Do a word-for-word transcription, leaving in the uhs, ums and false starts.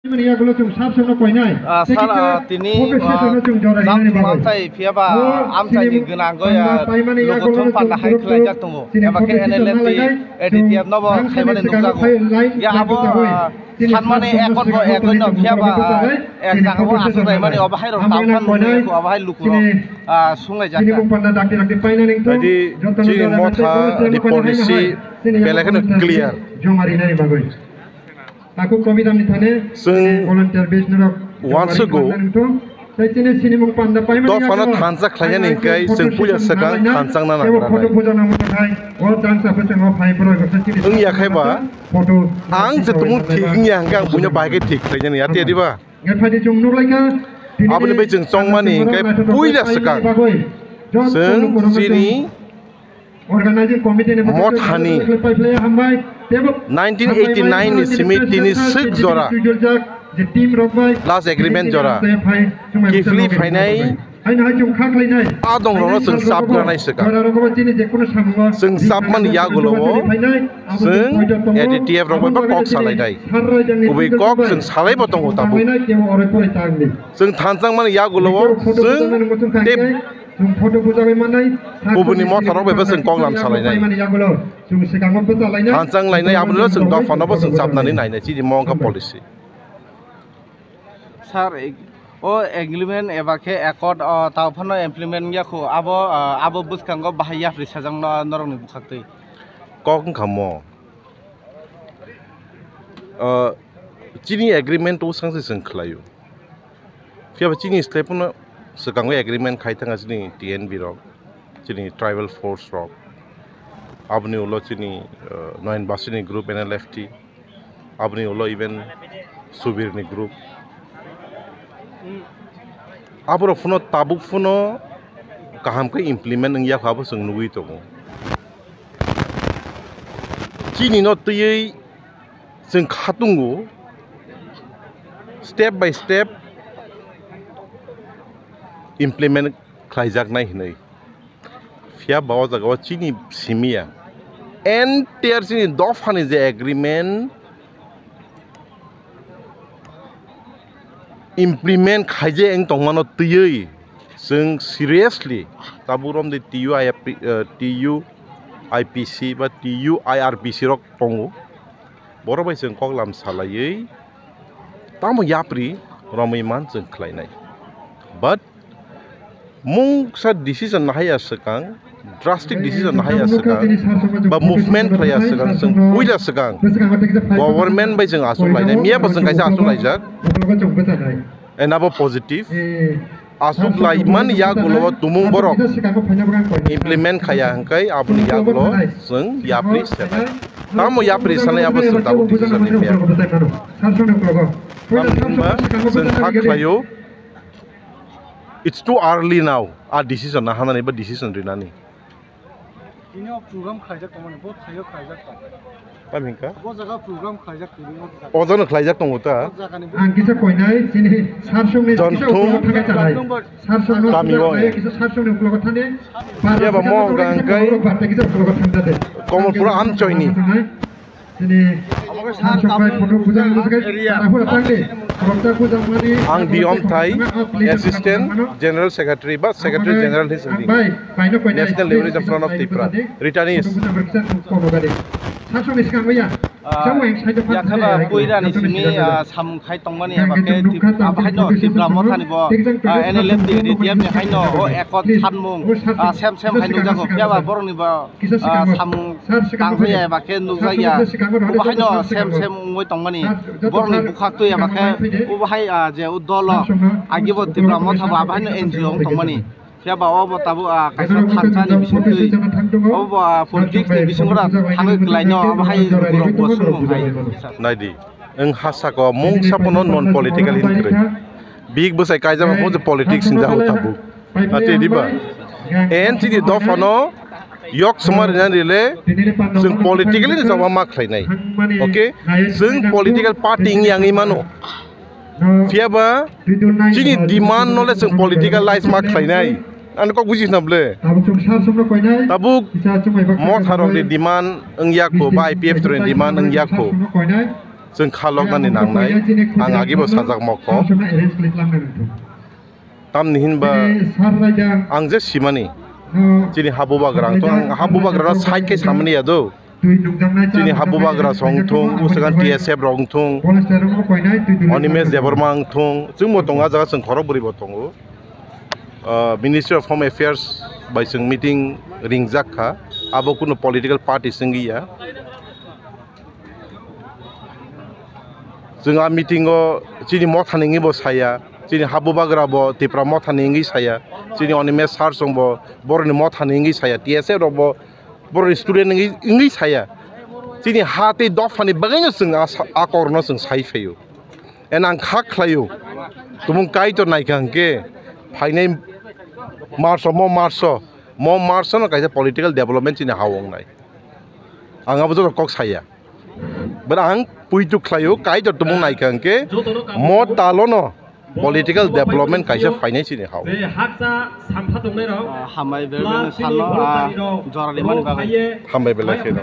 Ah, sir, ah, tini, ah, amchai phiya ba amchaini gwnangwi, ah, lukuthum panda hai khwlaijak tongo. Eba khe N L F T, A D T F no bo khaimani nukjago. Ya abo, ah, sanmani ekot bo ekoi no phiya ba, ah, ek jaga o aswk naimani obo hai rok tang phan nukjago, obo hai luku rok, ah, sunglaijak kha. Jadi chini motha ni policy belai kheno clear. Takhuk Kobidamni thane chwng volunteer base norok uansukgo. Tei chini sinimung panda paimani dophano yago thansa khlainani hingkhai chwng puila swkang thansa nang nang photo nai. Puja nang thai o chance apha chwng o phai borok rok chini wng ya khai ba photo ang se tumung thik wng ya hingkhe ang buino bai khe thik khlainani ati ati ba. Nge phai di chwng nuk lai kha. Aboni bai chwng chongmani hingkhai puila swkang chwng chini mothani nineteen eighty nine ni simi tini swk jora last agreement jora kiphilwi phainai adongrokno chwng chapnanai swkang. Chwng chapmani yagulo o chwng A D T F rok bai kok salainai, kubui kok chwng salaibo tongo tabuk. Chwng thansa wngmani yagulo o chwng tei kubuni motharok bai bo chwng koklam salainai. Thansa wnglainai, abonino chwng dophanobo chwng chapnani nainai, chini mo wngkha policy. Sir, o agreement eba khe accord, o, tao phano implement wngya kho, abo, o, abo bwskango bahai yapri sajak no norokni bwkhaktwi. Kok wngkha mo. O, chini agreement o swkang se chwng khlaio. Phiya ba chini step no swkango agreement khai thangkha chini T N V rok, chini tribal force rok, aboni ulo chini, o, Noyan Basini group N L F T, aboni ulo even Subir ni group. Aborok phano tabuk phano kaham khe implement wngya kho abo chwng nugwi tongo. Chini no twiwi chwng khatungo step by step implement khlaijaknai hinwi. Phiya ba o jaga o chini simi ya. Entire chini dophani je agreement implement khaijak wng tongmano twiwi chwng seriously tabuk romdi T U I P, eh, T U I P C ba T U I R P C rok tongo. Borok bai chwng koklam salaiwi tamo yapri romwi man chwng khlainai. But mungsa decision nahaiya swkang, drastic decision nahaiya swkang, ba movement khlaiya swkang, chwng puila swkang government bai chwng achuk lainai, miya bo chwng kaisa achuk laijak, and abo positive. Achuk laimani yagulo tumung borok implement khaiya hwnkhe aboni yagulo chwng yapri sanai. Tamo yapri sanai abo chwng tabuk decision ni phiya. Tamni hwnba chwng kha khlaio. It's too early now. A decision na hanani ba decision rinani. Tini o program khlaijak tongmani, bo thaio khlaijak tong. Tamo hwnkha? Bo jaga program khlaijak tini o jaga. O jagano khlaijak tongo ta? O jagani. Ang kisa koinai, chini sarsongni kisa Jonthum. Ukulok thangkha chanai. Sarsongno kami o. Kisa sarsongni ukulok thani. Yaba mo hwnkha hwnkhe. Barta kisa ukulok thangkha de. Komolpura Amchoini. Ang Diyom Thai, Assistant General Secretary ba Secretary General hwnwi swngjak. National Liberation Front of Tripura, returnees. Ah, yakhaba puila ni simi, ah, samung khai tongmani eba khe Trip-, abo haino Tipra Motha ni bo, ah, N L F ni A D T F ni haino o ekot sanmung, ah, sem sem hai nukjago. Phiya ba borok ni bo, ah, samung tangkhe ya eba khe nukjak ya. Obo haino sem sem wngwi tongmani. Borok ni bwkhak twi eba khe obo hai, ah, je o dolo agi bo Tipra Motha bo abo haino N G O wng tongmani. Phiya ba obo tabuk, ah, kaisa thansa ni bising twi obo, ah, politics ni bisingo da thangwi kwlai no obo hai borok bo sumung hai. Naidi, wng ha saka o mungsa pono non political hinwi kwrwi. Big bwsai kaijak bo je politics hinjak o tabuk. Ate diba? En chini dophano yok suma rinani rile chwng politically ni jawab ma khlainai. Okay? Chwng political party wngya wngwi mano. Phiya ba chini demand no le chwng politicalize ma khlainai. Ani kok buji khna ble. Tabuk motha rok ni demand wngya kho ba I P F ni demand wngya kho. Chwng kha loknani nangnai, ang agibo sajak mokho. Tamni hinba ang je simani, chini ha bubagra ang thung, ang ha bubagra no side khe samani ya do. Chini ha bubagra song thung, uswkang T S F rok thung, Animesh Debbarma ang thung, chwngbo tongo, ah jaga chwng khorok bwrwi bo tongo. Ah, Ministry of Home Affairs bai chwng meeting ringjak kha, abo kunu political party se wngwi ya. Chwng a meeting o chini mothani wngwi bo saya, chini ha bubagra bo Tipra mothani wngwi saya, chini Animesh sir chwng bo boroni mothani wngwi saya, T S F rok bo boroni student wngwi, wngwi saya. Chini ha tei dophani bagwino chwng a sa-, a korno chwng sai phaio. Eno ang kha khlaio. Tumung Kaitor naikha hwnkhe phainai March o, mo March o, mo March o no kaisa political development chini ha-o wngnai. Ang abo joto kok saya. But ang puitu khlaio, Kaitor tumung naikha hwnkhe mo talono political development kaisa phainai chini ha-o. Ah, hambai belai no salo, ah, jorani mani bagwi. Hambai belai kheno.